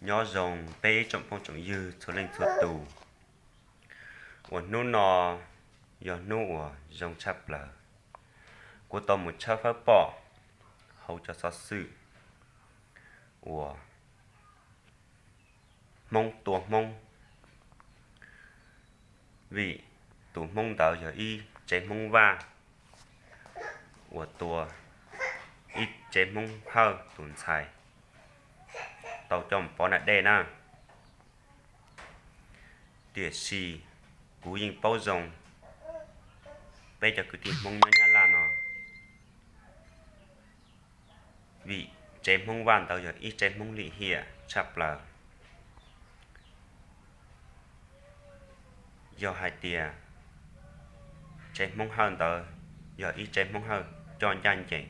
Nyob zoo peb ib tsoom phooj tsoom ywg txhua leej txhua tus, uas hnub no yog hnub uas zoo tshaj plaws. Kuv tau mus tshawb fawb pom hauv cov xov xwm uas Hmoob tua Hmoob, vim tus Hmoob ntawd yog ib tsev Hmoob Vaj uas tua ib tsev Hmoob Hawj tus ntxhais tau coj mus pov nram dej na. Tiam sis kuv yeej paub zoo peb cov kwv tij Hmoob nyob Nyab Laj no, vim tsev Hmoob Vaj ntawd yog ib tsev Hmoob lim hiam tshaj plaws. Yog hais tias tsev Hmoob Hawj ntawd yog ib tsev Hmoob Hawj coj ncaj ncees,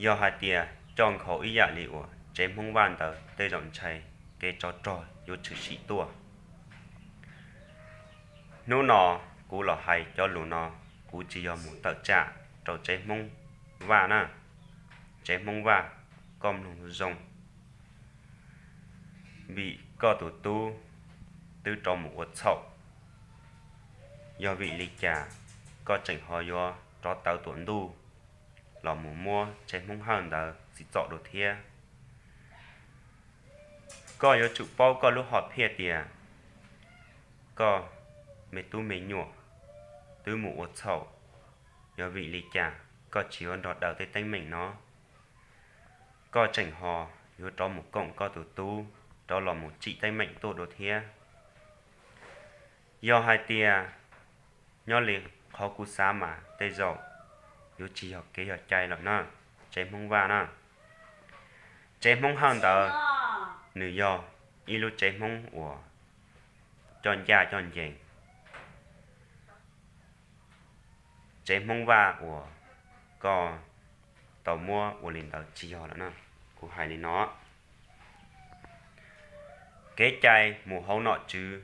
yog hais tias coj nkhaus ib yam li uas tsev Hmoob Vaj ntawd tej zaum ntshai kev tsov rog yuav tshwm sim tuaj. Hnub no kuv los hais cov lus no, kuv tsis yog mus tawm tsam rau tsev Hmoob Vaj na. Tsev Hmoob Vaj, koj mloog zoo, vim koj tus tub twb rov mus ua txhaum, yog vim li cas koj tseem ho yuav rov tawv tuam ntuj los mus muab tsev Hmoob Hawj ntawd txiv txom dua thiab? Koj yuav tsum paub koj lub hom phiaj tias koj me tub me nyuam twb mus ua txhaum, yog vim li cas koj tsis yuav nrog daws tej teeb meem no? Koj tseem ho yuav rov mus koom koj tus tub rov los mus tsim teeb meem tuaj dua thiab. Yog hais tias nyob li qhov kuv xav mas tej zaum yuav tsis yog kev yog cai lawm na, tsev Hmoob Vaj na. Tsev Hmoob Hawj ntawd nws yog ib lub tsev Hmoob uas coj ncaj coj ncees. Tsev Hmoob Vaj uas koj tau muab ua li ntawd tsis yog lawm na. Kuv hais li no, kev cai mus hauv nom tswv,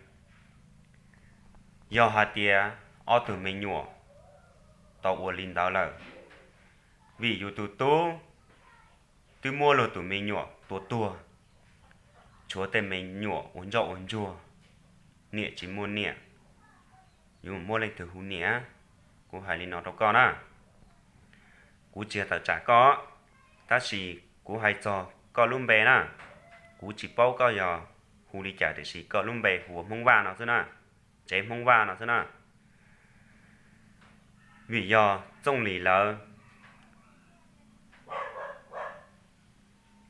yog hais tias ob tug me nyuam tau ua li ntawd lawm, vim yus tus tub twb muab luag tus me nyuam tua tuag, tshuav tej me nyuam ua ntsoj ua ntsuag, niam tsis muaj niam, yuav muab leej twg hu niam? Kuv hais li no rau koj na, kuv tsis yog tawm tsam koj, tab sis kuv hais txog koj lub npe na. Kuv tsis paub koj yog hu li cas tiam sis koj lub npe hu ua Hmoob Vaj no xwb na, tsev Hmoob Vaj no xwb na. Vim yog Txooj Lis lawv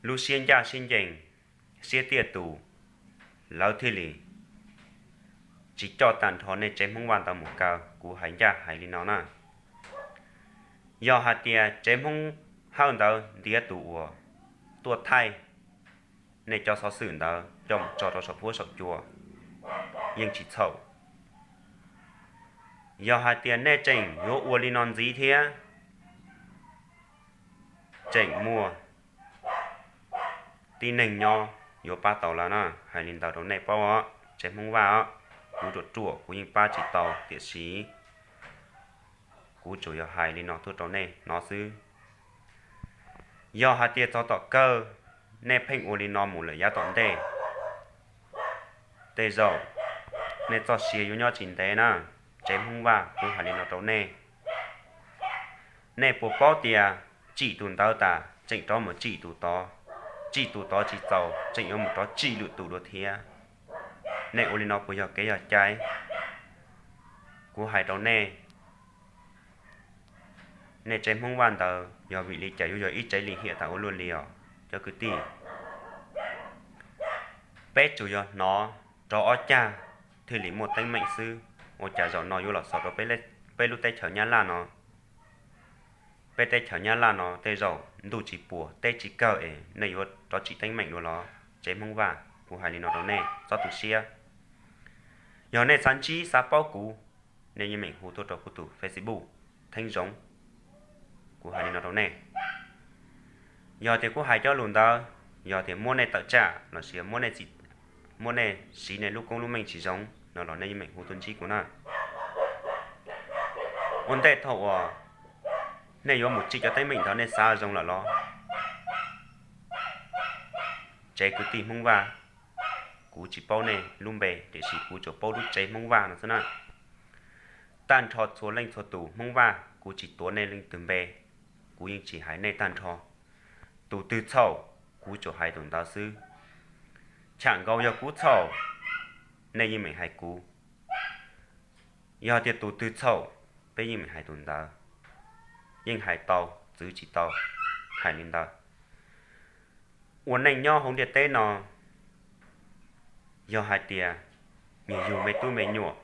lub siab ncaj siab ncees, siab tiaj tus, lawv thiaj li tsis coj tag nrho nej tsev Hmoob Vaj ntawd mus kaw. Kuv hais ncaj hais li no na, yog hais tias tsev Hmoob Hawj ntawd ntiav tus uas tuaj thaij nej cov xov xwm ntawd coj mus tso rau saum huab saum cua yeej tsis txhaum. Yog hais tias nej tseem yuav ua li no ntxiv thiab, tseem muaj tib neeg nyob yuav pab tau lawm na. Hais li ntawd rau nej paub os, tsev Hmoob Vaj os, kuv ruam ruam kuv yeej pab tsis tau tiam sis kuv tsuas yog hais li no tuaj rau nej hnov xwb. Yog hais tias txog tom kawg nej pheej ua li no mus lawm yav tom ntej, tej zaum nej txoj sia yuav nyob tsis ntev na. Tsev Hmoob Vaj, kuv hais li no rau nej, nej puas paub tias tsim tus ntawd tas tseem rov mus tsim tus tod, tsim tus tod tsis txaus tseem yuav mus rov tsim lwm tus dua thiab? Nej ua li no puas yog kev yog cai? Kuv hais rau nej, nej tsev Hmoob Vaj ntawd yog vim li cas yuav yog ib tsev lim hiam tas ua luaj li os cov kwv tij? Peb tsuas yog hnov rau ob cag thiaj li muaj teeb meem xwb. Ua cas zaum no yuav los xaus rau peb lub teb chaws Nyab Laj no? Peb teb chaws Nyab Laj no tej zaum ntuj tsis puas teb tsis kawg es nej yuav rov tsim teeb meem dua los? Tsev Hmoob Vaj, kuv hais li no rau nej txhob tu siab. Yog nej xav ntsib xav paub kuv, nej yeej meem hu tuaj rau kuv tus Facebook Theeb Zoov. Kuv hais li no rau nej, yog tias kuv hais cov lus ntawd, yog tias muab nej tawm tsam los sis muab nej siv nej lub koob lub meej tsis zoo no los nej yeej meem hu tuaj ntsib kuv na. Ua ntej thaum uas nej yuav mus tsim cov teeb meem ntawd nej xav zoo lawm los? tsev kwv tij Hmoob Vaj, kuv tsis paub nej lub npe, tiam sis kuv tsuas paub lub tsev Hmoob Vaj no xwb na. Tag nrho txhua leej txhua tus Hmoob Vaj, kuv tsis tuav nej leej twg npe, kuv yeej tsis hais nej tag nrho. Tus twg txhaum, kuv tsuas hais tus ntawd xwb. Cham nkaus yog kuv txhaum, nej yeej meem hais kuv. Yog tias tus twg txhaum, peb yeej meem hais tus ntawd. Yeej hais tau, txwv tsis tau, hais li ntawd. Ua neej nyob hauv ntiaj teb no, yog hais tias nyias yug me tub me nyuam,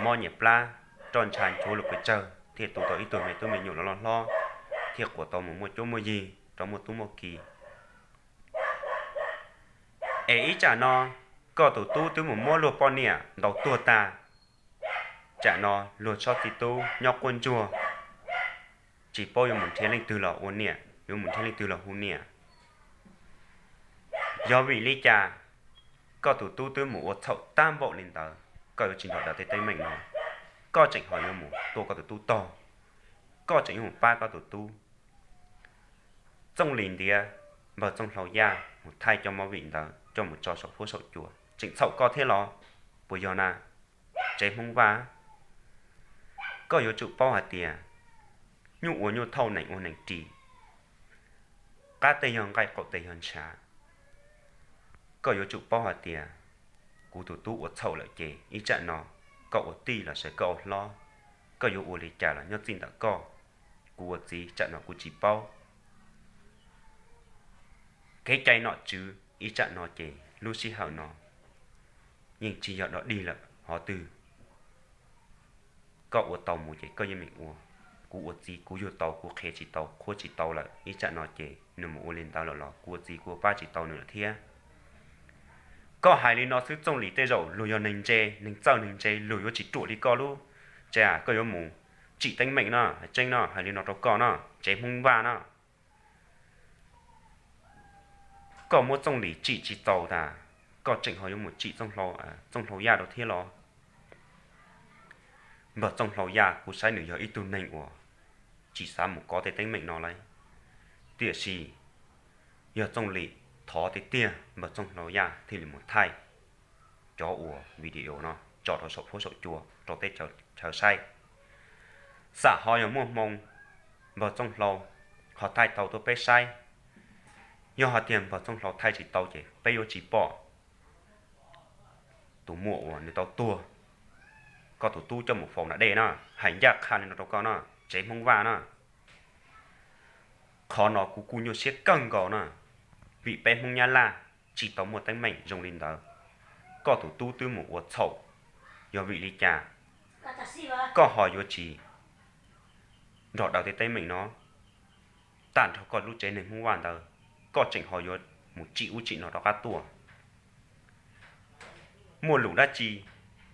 mob nyias plab, roj ntsha nchuav lus pes tsawg thiaj tu tau ib tug me tub me nyuam los loj hlob, thiaj quas tau mus muaj cuab muaj yig rau muaj tub muaj ki. Es ib tsam no, koj tus tub twb mus muab luag poj niam ntaus tuag tag, tsam no luag tsob txiv tub nyob quaj ntsuag, tsis paub yuav mus nrhiav leej twg los ua niam, yuav mus nrhiav leej twg los hu niam. Yog vim li cas koj tus tub twb mus ua txhaum tag npaum li ntawd, koj yuav tsis nrog daws tej teeb meem no? Koj tseem ho yuav mus tua koj tus tub tog, koj tseem yuav mus pab koj tus tub. Txooj Lis ntiav npawg Txooj Hlau Yaj mus thaij cov movie ntawd coj mus tso saum huab saum cua, tseem txhaum koj thiab los? Puas yog na, tsev Hmoob Vaj? Koj yuav tsum paub hais tias nyuj ua nyuj thauj, nees ua nees ris, qab teg yog nqaij, qaum teg yog ntshav. Koj yuav tsum paub hais tias kuv tus tub ua txhaum lawm ces ib tsam no koj ua tij los sis koj ua hlob, koj yuav ua li cas los nyob txij ntawm koj. Kuv ua txiv tsam no kuv tsis paub. Kev cai nom tswv ib tsam no ces lub sij hawm no yeej tsis yog dog dig lawm hov twg. Koj ua tau mus ces koj yeej meem ua. Kuv ua txiv kuv yug tau, kuv qhia tsis tau qhuab tsis tau lawm, ib tsam no ces nws mus ua li ntawd lawm los kuv ua txiv kuv ua pab tsis tau nws lawm thiab. Koj hais li no xwb Txooj Lis, tej zaum luag yog neeg ntse, neeg txawj neeg ntse, luag yuav tsis ruam li koj lub tsev, koj yuav mus tsim teeb meem no. Hais tseeb no, hais li no rau koj no, tsev Hmoob Vaj no, koj muab Txooj Lis tsim tsis tau tas, koj tseem ho yuav mus tsim Txooj Hlau Yaj rau thiab los? Npawg Txooj Hlau Yaj kuv saib nws yog ib tug neeg uas tsis xav mus kov tej teeb meem no lauj. Tiam sis yog Txooj Lis thov tiag tiag npawg Txooj Hlau Yaj thiaj li mus thaij cov uas video no tso rau saum huab saum cua rau teb chaws saib. Xam ho yog muaj hmoo npawg Txooj Hlau ho thaij tau tuaj peb saib. Yog hais tias npawg Txooj Hlau thaij tsis tau ces peb yuav tsis pom tus muam uas nws tau tuag, koj tus tub coj mus faus nram dej na. Hais ncaj qha li no rau koj no, tsev Hmoob Vaj na, qhov no kuv kuj nyuaj siab kawg nkaus na, vim peb Hmoob Nyab Laj tsis tau muaj teeb meem zoo li ntawd. Koj tus tub twb mus ua txhaum, yog vim li cas koj ho yuav tsis nrog daws tej teeb meem no? Tag nrho koj lub tsev neeg Hmoob Vaj ntawd, koj tseem ho yuav mus tsim ub tsim no rov qab tuaj. Muaj lus dab tsi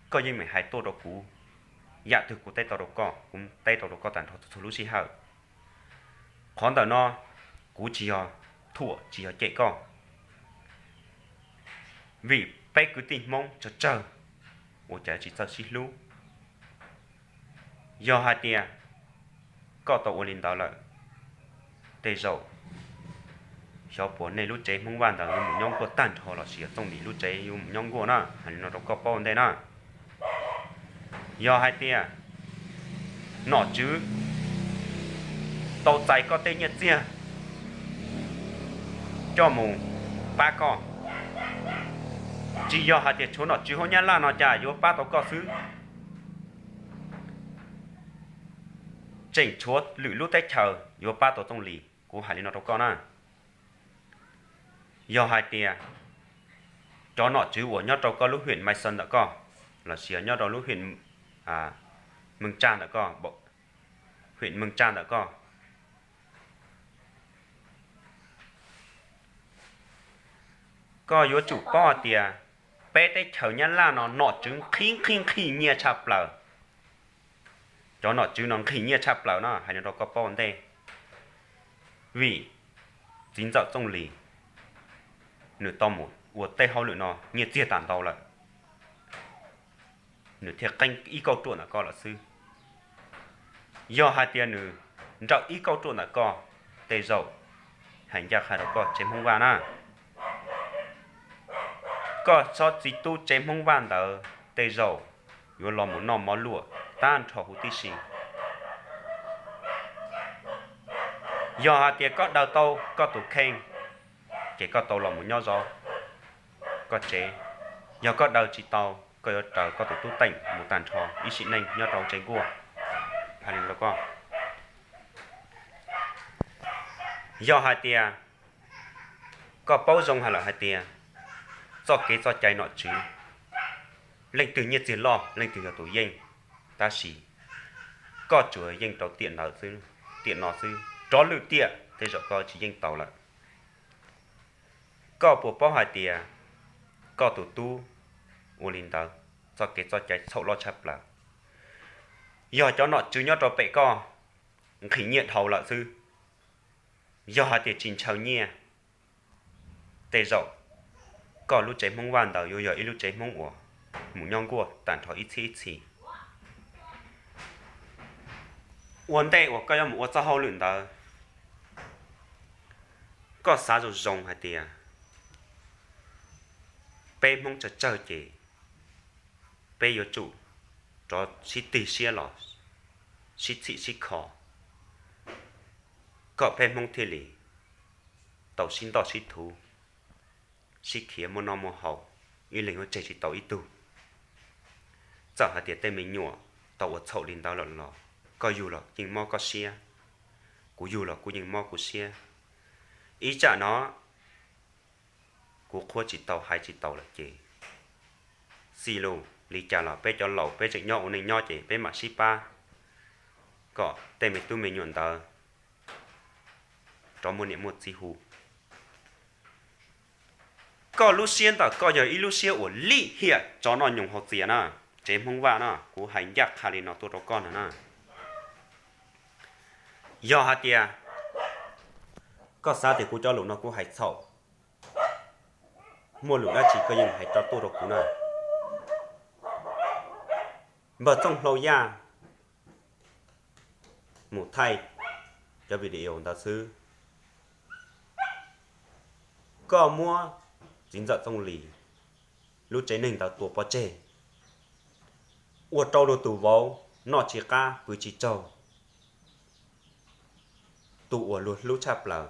koj yeej meem hais tuaj rau kuv. Yam twg kuv teb tau rau koj, kuv teb tau rau koj tag nrho txhua lub sij hawm. Qhov ntawm no kuv tsis yog thuam tsis yog cem koj, vim peb kwv tij Hmoob tsawg tsawg ua cas tsis txawj sib hlub. Yog hais tias koj tau ua li ntawd lawm, tej zaum xyov puas nej lub tsev Hmoob Vaj ntawd yuav mus nyob nkuaj tag nrho los sis yog Txooj Lis lub tsev yuav mus nyob nkuaj na. Hais li no rau koj paub ua ntej na. Yog hais tias nom tswv tau txais koj tej nyiaj txiag coj mus pab koj, tsis yog hais tias tshuav nom tswv hauv Nyab Laj no cas yuav pab tau koj xwb. Tseem tshuav lwm lub teb chaws yuav pab tau Txooj Lis, kuv hais li no rau koj na. Yog hais tias cov nom tswv uas nyob rau koj lub huyện Mai Sơn ntawm koj, los sis nyob rau lub huyện Mường Chà ntawm koj, huyện Mường Chà ntawm koj, koj yuav tsum paub hais tias peb teb chaws Nyab Laj no nom tswv nqhis nqhis nqhis nyiaj tshaj plaws. Cov nom tswv no nqhis nyiaj tshaj plaws no, hais li no rau koj paub ua ntej. Vim txiv ntxawm Txooj Lis nws tau mus ua tej hauj lwm no nyiaj txiag tas ntau lawm, nws thiaj qeeb ib kauj ruam ntawm koj lawm xwb. Yog hais tias nws nrawm ib kauj ruam ntawm koj, tej zaum, hais ncaj qha rau koj tsev Hmoob Vaj na, koj tsob txiv tub tsev Hmoob Vaj ntawd tej zaum yuav los mus noj mov luaj tag nrho huv tib si. Yog hais tias koj daws tau koj tus kheej, ces koj tau los mus nyob zov koj tsev. Yog koj daws tsis tau, koj yuav raws koj tus tub teem mus tag nrho ib sim neej nyob rau tsev nkuaj. Hais li ko, yog hais tias koj paub zoo hais lawm hais tias txoj kev txoj cai nom tswv, leej twg nyiaj txiag loj leej twg yog tus yeej, tab sis koj tsuas yeej rau tiam ntawd xwb, tiam no xwb, rov lwm tiam tej zaum koj tsis yeej tau lawm. Koj puas paub hais tias koj tus tub ua li ntawd, txoj kev txoj cai txhaum loj tshaj plaws. Yog cov nom tswv nyob rau pem koj nqhis nyiaj dhau lawm xwb, yog hais tias tsis ntshaw nyiaj, tej zaum koj lub tsev Hmoob Vaj ntawd yuav yog ib lub tsev Hmoob uas mus nyob nkuaj tag nrho ib txhiab ib txhis. Ua ntej uas koj yuav mus ua txoj hauj lwm ntawd, koj xav zoo zoo hais tias peb Hmoob tsawg tsawg ces peb yuav tsum rov sib tig siab los sib txhim sib kho, kom peb Hmoob thiaj li tau sib ntoj sib thuv, sib khiav muaj noj muaj haus, ib leeg yuav tseg tsis tau ib tug. Txawm hais tias tej me nyuam tau ua txhaum li ntawd lawm los koj yug los yeej mob koj siab, kuv yug los kuv yeej mob kuv siab. Ib tsam no kuv qhuab tsis tau hais tsis tau lawm ces xij lus li cas los peb cov laus peb tseem nyob ua neej nyob ces peb mam sib pab kom tej me tub me nyuam ntawd rov muaj niam muaj txiv hu. Koj lub siab ntawm koj yog ib lub siab uas lim hiam tso noj nyoos haus txias na, tsev Hmoob Vaj na, kuv hais ncaj qha li no tuaj rau koj no na. Yog hais tias koj xav tias kuv cov lus no kuv hais txhaum, muaj lus dab tsi koj yeej hais rau tuaj rau kuv na. Npawg Txooj Hlau Yaj mus thaij cov video ntawd xwb. Koj muab txiv ntxawm Txooj Lis lub tsev neeg ntawd tua pov tseg, ua rau luag tus vauv noj tsis qab pw tsis tsaug, tus uas luag hlub tshaj plaws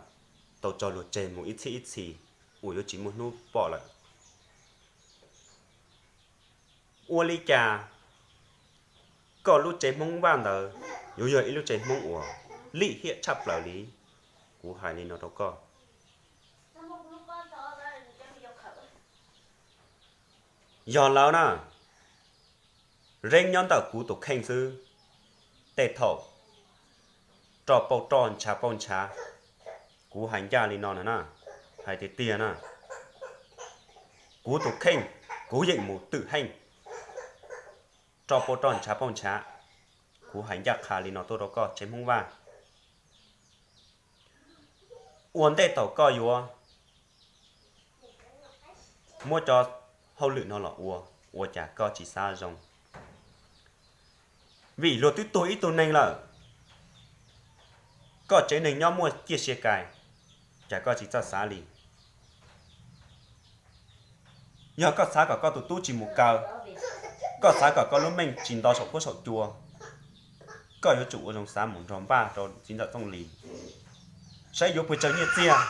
tau tso luag tseg mus ib txhiab ib txhis uas yuav tsis muaj hnub pom lawm. Ua li cas koj lub tsev Hmoob Vaj ntawd yuav yog ib lub tsev Hmoob uas lim hiam tshaj plaws li? Kuv hais li no rau koj. Yog lawm na, reeb nyob ntawm kuv tus kheej xwb. Tej thaum roj pauj roj ntshav pauj ntshav, kuv hais ncaj li no na, hais tiag tiag na, kuv tus kheej, kuv yeem mus twm heej, roj pauj roj ntshav pauj ntshav. Kuv hais ncaj qha li no tuaj rau koj tsev Hmoob Vaj. Ua ntej thaum koj yuav muab cov hauj lwm no los ua, ua cas koj tsis xav zoo? Vim luag twb tuag ib tug neeg lawm, koj tsev neeg nyob muaj ciaj sia kais, cas koj tsis txawj xav li? Yog koj xav kom koj tus tub tsis mus kaw, koj xav kom koj lub meej tsis nto saum huab saum cua, koj yuav tsum ua zoo xav mus nrog npaj rau txiv ntxawm Txooj Lis, saib yuav pes tsawg nyiaj txiag,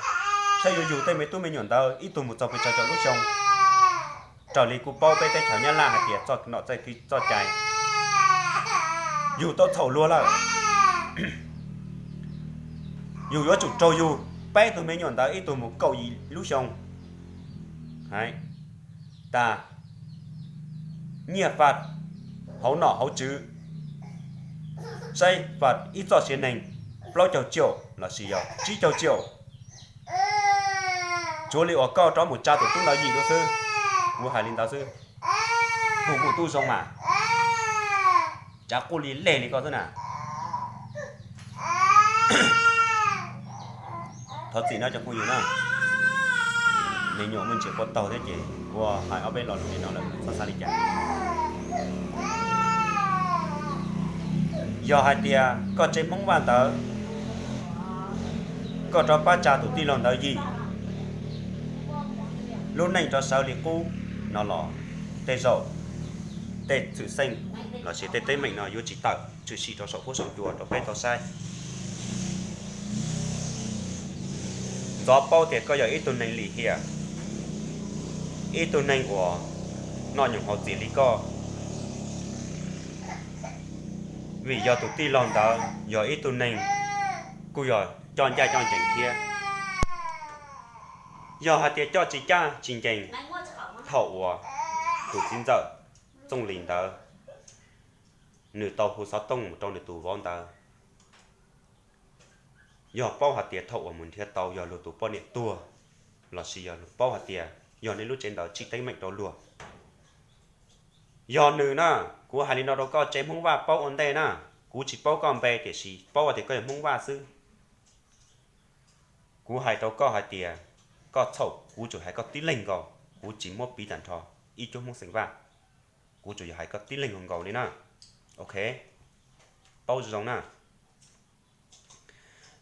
saib yuav yug tej me tub me nyuam ntawd ib tug mus txog pes tsawg caum lub xyoo, raws li kuv paub peb teb chaws Nyab Laj hais tias txoj nom txoj cai, yug tau txhaum luag lawm, yus yuav tsum raug yug peb tug me nyuam ntawd ib tug mus kaum yim lub xyoo. Tas, nyiaj faj hauv nom hauv tswv, saib faj ib txoj sia neeg plaub caug tsiaum lossis yog tsib caug tsiaum. Tsuav li uas koj rov mus tsa tus tub ntawd yim dua xwb. Kuv hais li ntawd xwb. Tus kuj tub zoo mas, tsav quj li lej li koj xwb na. Thov txim nawb cov phooj ywg na, me nyuam muaj ntsis quaj taug thiab ces kuv hais ob peb lo lus li no lawm txhob xav li cas. Yog hais tias koj tsev Hmoob Vaj ntawd, koj rov pab tsa tus tij laug ntawd yim, lub neej rov sawv li qub, no los tej zaum tej txwm xeej lossis tej teeb meem no yuav tsis tawm tshwm sim rau saum huab saum cua rau peb tau saib. Ntxov paub tias koj yog ib tug neeg lim hiam, ib tug neeg uas noj nyoos haus txias li koj, vim yog tus tij laug ntawd yog ib tug neeg kuj yog coj ncaj coj ncees thiab. Yog hais tias coj tsis ncaj tsis ncees, thaum uas tus txiv ntxawm Txooj Lis ntawd nws tau hu xov tooj mus rau nws tus vauv ntawd, yog paub hais tias thaum uas mus nrhiav tau yog luag tus poj niam tuag, lossis yog luag paub hais tias yog nej lub tsev ntawd tsim teeb meem rau luag. Yog nws na, kuv hais li no rau koj, tsev Hmoob Vaj paub ua ntej na, kuv tsis paub koj npe tiam sis paub hais tias koj yog Hmoob Vaj xwb. Kuv hais rau koj hais tias koj txhaum, kuv tsuas hais koj tib leeg nkaus, kuv tsis muab piv tag nrho ib cuab Hmoob xeem Vaj. Kuv tsuas yog hais koj tib leeg nkaus li na. Ok, paub zoo zoo na.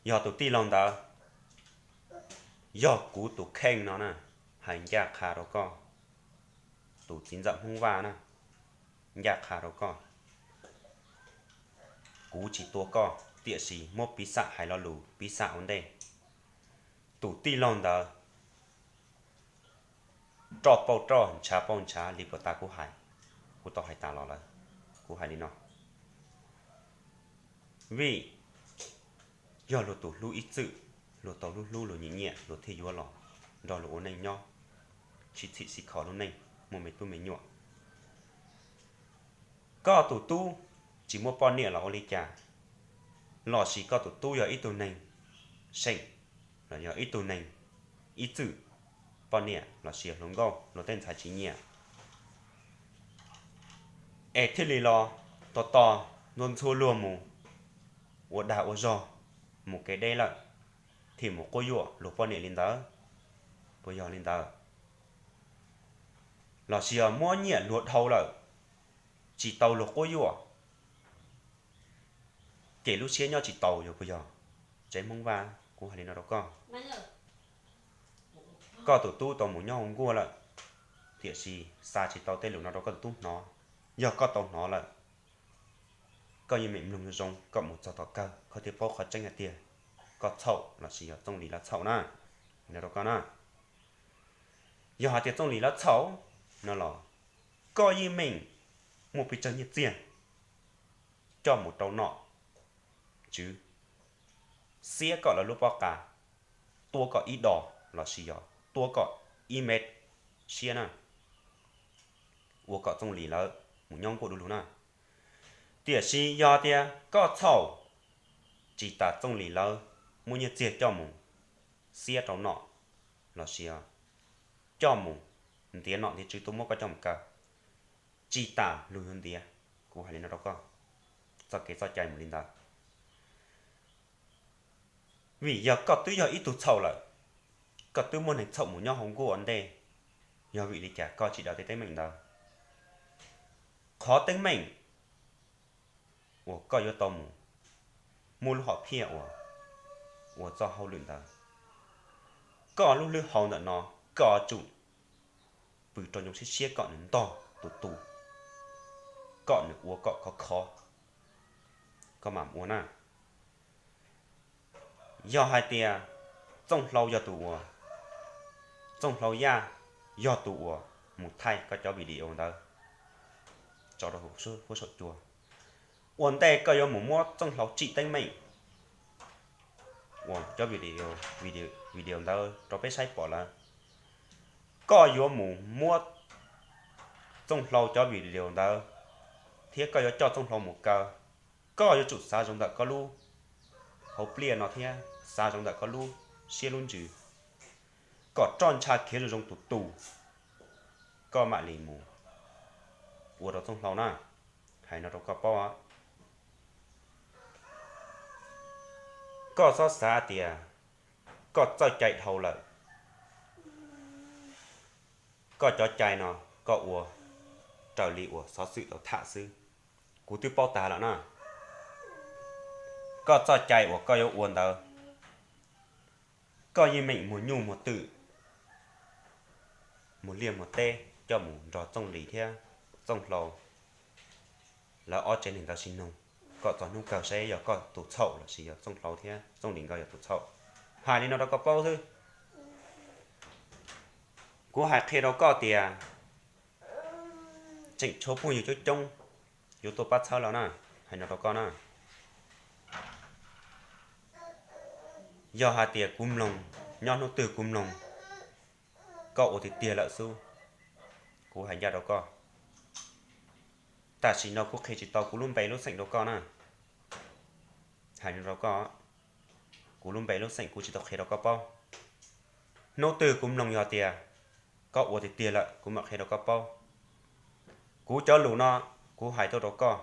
Yog tus tij laug ntawd, yog kuv tus kheej no na, hais ncaj qha rau koj, tus txiv ntxawm Hmoob Vaj na, ncaj qha rau koj, kuv tsis tua koj tiam sis muab piv xam hais lo lus piv xam ua ntej. Tus tij laug ntawd roj pauj roj, ntshav pauj ntshav li puas tas kuv hais, kuv tau hais tas los lawm. Kuv hais li no, vim yog luag tus hlub ib txwm, luag tau hlub hlub luag nyiam nyiam luag thiaj yuav los nrog luag ua neej nyob, sib txhim sib kho lub neej muaj me tub me nyuam. Koj tus tub tsis muaj poj niam los ua li cas, lossis koj tus tub yog ib tug neeg seem, los yog ib tug neeg ib txwm poj niam lossis hluas nkauj luag tej ntxhais tsis nyiam, es thiaj li los tos tos ntxhua ntxhua luag mus ua dag ua zog mus kev deb lawm, thiaj mus quab yuam luag poj niam li ntawd, puas yog li ntawd? Lossis yog muab nyiam luag dhau lawm, tsis tau luag quab yuam, ces lub siab nyob tsis tau, yog puas yog? Tsev Hmoob Vaj, kuv hais li no rau koj, koj tus tub tau mus nyob hauv nkuaj lawm, tiam sis xa tsis tau tej lus no rau koj tus tub hnov. Yog koj tau hnov lawm, koj yeej meem mloog zoo zoo, koj mus txog tom kawg koj thiaj paub qhov tseeb hais tias koj txhaum lossis yog Txooj Lis lawv txhaum na. Hais no rau koj na, yog hais tias Txooj Lis lawv txhaum no los koj yeej meem muaj pes tsawg nyiaj txiag coj mus rau nom tswv, xiab kom lawv lub pob qa, tuab kom ib dos lossis yog tuab kom ib mev siab na, ua kom Txooj Lis lawv mus nyob nkuaj du lug na. Tiam sis yog tias koj txhaum, tsis tas Txooj Lis lawv muab nyiaj txiag coj mus xiab rau nom lossis coj mus ntiav nom ntiav tswv tuaj muab koj coj mus kaw, tsis tas luag yuav ntiav. Kuv hais li no rau koj, txoj kev txoj cai mus li ntawd. Vim yog koj twb yog ib tug txhaum lawm, koj twb muaj neeg txhaum mus nyob hauv nkuaj ua ntej, yog vim li cas koj tsis daws tej teeb meem ntawd? Qhov teeb meem uas koj yuav tau mus muaj lub hom phiaj uas ua txoj hauj lwm ntawd, koj lub hlwb hau ntawm no, koj tsum pw rau ncoo siab siab kom nws ntog tus tus, kom nws ua kom khov khov, koj mam ua na. Yog hais tias Txooj Hlau yog tus uas, Txooj Hlau Yaj yog tus uas mus thaij koj cov video ntawd tso rau huab saum cua, ua ntej koj yuav mus muab Txooj Hlau tsim teeb meem uas cov video, video ntawd rau peb saib pom lawm, koj yuav mus muab Txooj Hlau cov video ntawd thiab koj yuav coj Txooj Hlau mus kaw, koj yuav tsum xav zoo ntawm koj lub hauv pliaj no thiab xav zoo ntawm koj lub siab lub ntsws, kom roj ntsha khiav zoo zoo tus tus, koj mam li mus ua rau Txooj Hlau na. Hais no rau koj paub, koj txhob xav tias koj txawj cai dhau lawm, koj cov cai no koj ua raws li uas xov xwm tau tham xwb. Kuv twb paub tag lawm na, koj txoj cai uas koj yuav ua ntawd, koj yeej meem muag nyuj muag twm, muag liaj muag teb, coj mus nrog Txooj Lis thiab Txooj Hlau lawv ob tsev neeg ntawd sib nug, kom txog hnub kawg saib yog koj tus txhaum lossis yog Txooj Hlau thiab Txooj Lis nkawd yog tus txhaum. Hais li no rau koj paub xwb. Kuv hais qhia rau koj tias tseem tshuav phooj ywg coob coob yuav tuaj pab txhawb los na, hais no rau koj na. Yog hais tias kuv mloog, nyob hnub twg kuv mloog koj ua tiag tiag lawm xwb, kuv hais ncaj rau koj, tam sim no kuv qhia tsis tau kuv lub npe lub xeem rau koj na. Hais no rau koj, kuv lub npe lub xeem kuv tsis tau qhia rau koj paub. Hnub twg kuv mloog yog tias koj ua tiag tiag lawm kuv mam qhia rau koj paub. Kuv cov lus no kuv hais tuaj rau koj,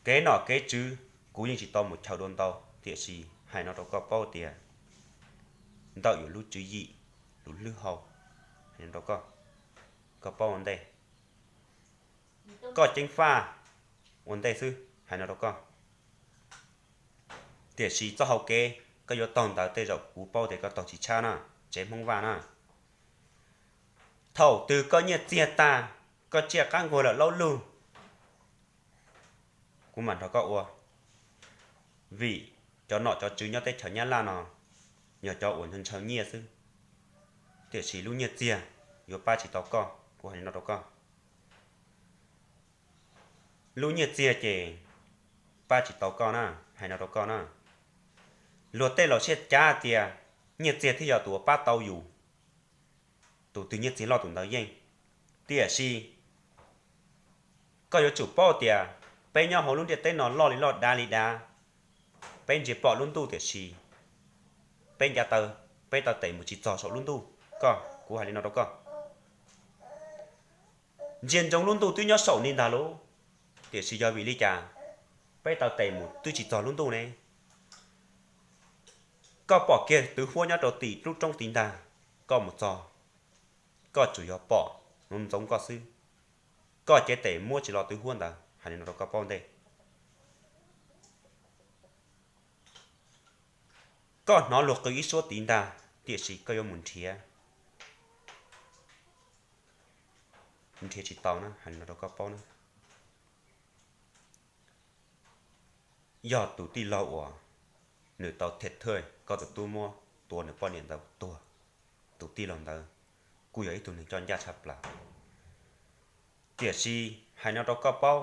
kev nom kev tswv kuv yeej tsis tau mus chaw dua ntau, tiam sis hais no rau koj paub tias ntawm yus lub tswv yim, lub hlwb hau, hais no rau koj, koj paub ua ntej. Koj ceev faj ua ntej xwb, hais no rau koj. Tiam sis txoj hau kev koj yuav taug ntawd tej zaum kuv paub tias koj taug tsis tshab na, tsev Hmoob Vaj na. Thaum twg koj nyiaj txiag tag, koj tsiaj qab nquag lawm laub lug, kuv mam nrog koj ua. Vim cov nom cov tswv nyob teb chaws Nyab Laj no yog cov uas ntshaw ntshaw nyiaj xwb, tiam sis lub nyiaj txiag yuav pab tsis tau koj, kuv hais li no rau koj. Lub nyiaj txiag ces pab tsis tau koj na, hais no rau koj na. Luag tej laus siab cav tias nyiaj txiag thiaj yog tus uas pab tau yus, tus twg nyiaj txiag loj tus ntawd yeej. Tiam sis koj yuav tsum paub tias peb nyob hauv lub ntiaj teb no loj li loj dav li dav, peb ntsia pom lub ntuj tiam sis peb ncav taw, peb taw tes mus tsis txog saum lub ntuj. Koj, kuv hais li no rau koj, ntsia ntsoov lub ntuj twb nyob saum ni ntag lauj, tiam sis yog vim li cas peb taw tes mus twb tsis txog lub ntuj ne? Koj pom kiag twv huab nyob rau tim lub roob tid ntag, koj mus txog, koj tsuas yog pom ntsoov ntsoov koj xwb, koj cev tes muab tsis los twv huab ntawd, hais li no rau koj paub ntej. Koj hnov luag qw ib suab tid ntag, tiam sis koj yuav mus nrhiav, nrhiav tsis tau na, hais li no rau koj paub na. Yog tus tij laug uas nws tau thiam thawj koj tus tub muab tua nws poj niam ntawd tuag, tus tij laug ntawd kuj yog ib tug neeg coj ncaj tshaj plaws. Tiam sis hais no rau koj paub,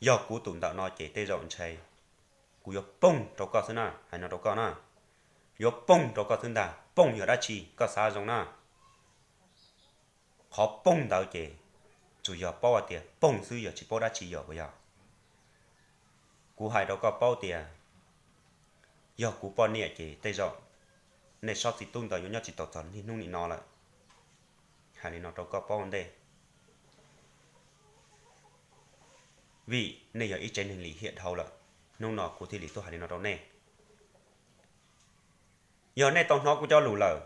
yog kuv tus ntawm no ces tej zaum ntshe kuv yuav poog rau koj xwb na, hais no rau koj na. Yuav poog rau koj xwb ntag, poog yog dab tsi koj xav zoo na. Qhov poog ntawd ces tsuas yog paub hais tias poog xwb, yog tsis paub dab tsi yom, puas yog? Kuv hais rau koj paub tias yog kuv poj niam ces tej zaum nej sob txiv tub ntawd yuav nyob tsis tau txog niaj hnub nim no lawm. Hais li no rau koj paub ua ntej, vim nej yog ib tsev neeg lim hiam dhau lawm. Hnub no kuv thiaj li tuaj hais li no rau nej. Yog nej tau hnov kuv cov lus lawm,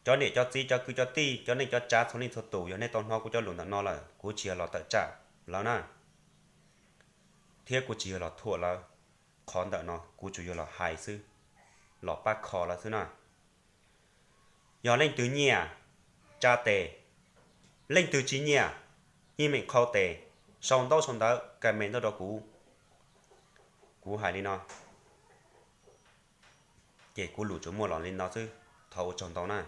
cov niam cov txiv, cov kwv cov tij, cov neej cov tsav txhua leej txhua tus, yog nej tau hnov kuv cov lus ntawm no lawm, kuv tsis yog los tawm tsam lawv na, thiab kuv tsis yog los thuam lawv. Qhov ntawm no kuv tsuas yog los hais xwb, los pab kho lawv xwb na. Yog leej twg nyiam, tsa tes, leej twg tsis nyiam, yeej meem qhau tes, sau ntaub sau ntawv, ka me ntaub rau kuv. Kuv hais li no, ces kuv lus tsuas muaj los li no xwb, thov ua tsaug ntau na.